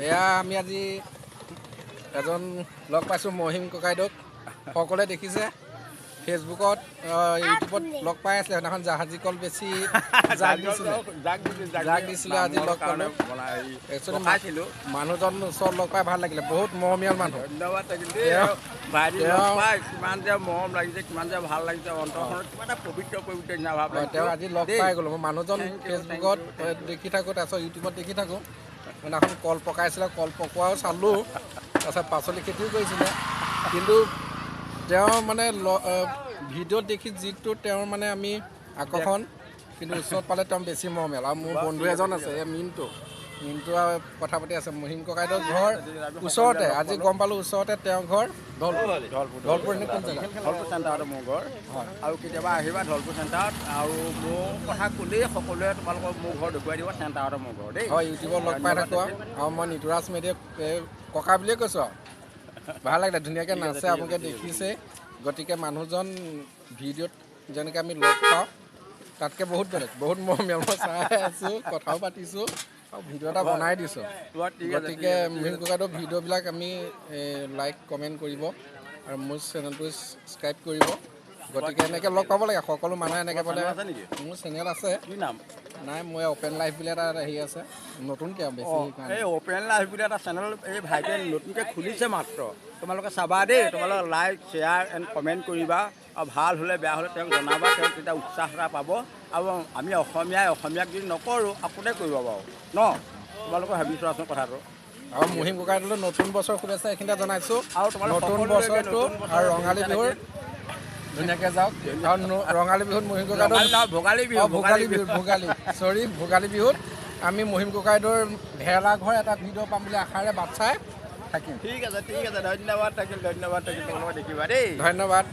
এয়া আমি আজি এজন লগ পাইছোঁ, মহিম ককাইদেউক সকলোৱে দেখিছে ফেচবুকত, ইউটিউবত লগ পাই আছিলে। সেইদিনাখন জাহাজী কল বেছি জাক দিছিলে, জাক দিছিলে, আজি লগ পালোঁ। একচুৱেলি মানুহজন ওচৰত লগ পাই ভাল লাগিলে, বহুত মৰমীয়াল মানুহ। ধন্যবাদ থাকিল দেই ভাইটি, লগ পাই কিমান যে মৰম লাগিছে, কিমান যে ভাল লাগিছে, অন্তৰখনত কিমান এটা পবিত্ৰ পবিত্ৰ নিচিনা ভাৱ লাগিছে। তেওঁ আজি লগ পাই গ'লোঁ। মই মানুহজন ফেচবুকত দেখি থাকোঁ, তাৰপিছত ইউটিউবত দেখি থাকোঁ। সেইদিনাখন কল পকাইছিলে, কল পকোৱাও চালোঁ, তাৰপিছত পাচলি খেতিও কৰিছিলে। কিন্তু তেওঁ মানে ভিডিঅ'ত দেখি যিটো তেওঁৰ মানে আমি আকৰ্ষণ, কিন্তু ওচৰত পালে তেওঁ বেছি মৰমীয়াল। আৰু মোৰ বন্ধু এজন আছে, এই মিণ্টু, মিণ্টু কথা পাতি আছে। মহিম ককাইদেউৰ ঘৰ ওচৰতে, আজি গম পালোঁ ওচৰতে তেওঁৰ ঘৰ, ধলপুৰ। ধলপুৰ নে কোন জেগা? ধলপুৰ চেণ্টাৰতে মোৰ ঘৰ। আৰু কেতিয়াবা আহিবা ধলপুৰ চেণ্টাৰত, আৰু মোৰ কথা ক'লেই সকলোৱে তোমালোকৰ মোৰ ঘৰ দেখুৱাই দিব, চেণ্টাৰতে মোৰ ঘৰ দেই। হয়, ইউটিউবত লগ পাই থাকোঁ। আৰু মই নিতুৰাজ মেধিক ককা বুলিয়ে কৈছোঁ। আৰু ভাল লাগিলে, ধুনীয়াকৈ নাচে, আপোনালোকে দেখিছে। গতিকে মানুহজন ভিডিঅ'ত যেনেকৈ আমি লগ পাওঁ তাতকৈ বহুত বেলেগ, বহুত মৰমীয়াল। মই চাই আছোঁ, কথাও পাতিছোঁ আৰু ভিডিঅ' এটা বনাই দিছোঁ। গতিকে মহিম ককাইদেউৰ ভিডিঅ'বিলাক আমি লাইক কমেণ্ট কৰিব আৰু মোৰ চেনেলটো ছাবস্ক্ৰাইব কৰিব। গতিকে এনেকৈ লগ পাব লাগে সকলো মানুহে, এনেকৈ পালে। মোৰ চেনেল আছে, নাই মই অ'পেন লাইফ বুলি এটা হেৰি আছে নতুনকৈ, বেছি এই অ'পেন লাইফ বুলি এটা চেনেল এই ভাইটিয়ে নতুনকৈ খুলিছে মাত্ৰ। তোমালোকে চাবা দেই, তোমালোকে লাইক শ্বেয়াৰ এণ্ড কমেণ্ট কৰিবা, আৰু ভাল হ'লে বেয়া হ'লে তেওঁক জনাবা, তেওঁক তেতিয়া উৎসাহ এটা পাব। আৰু আমি অসমীয়াই অসমীয়াক যদি নকৰোঁ আৰু কোনে কৰিব বাৰু ন? তোমালোকে ভাবি চোৱাচোন কথাটো। আৰু মহিম ককাইদেউলৈ নতুন বছৰ শুভেচ্ছা এইখিনিতে জনাইছোঁ। আৰু নতুন বছৰটো আৰু ৰঙালী বিহুৰ ধুনীয়াকৈ যাওক। আৰু ৰঙালী বিহুত মহিম ককাইদেউৰ ভোগালী বিহু, ভোগালী বিহু, ভোগালী, চৰি, ভোগালী বিহুত আমি মহিম ককাইদেউৰ ভেলাঘৰ এটা ভিডিঅ' পাম বুলি আশাৰে বাট চাই থাকিম। ঠিক আছে, ঠিক আছে, ধন্যবাদ থাকিল, ধন্যবাদ থাকিল, তোমালোকে দেখিবা দেই। ধন্যবাদ।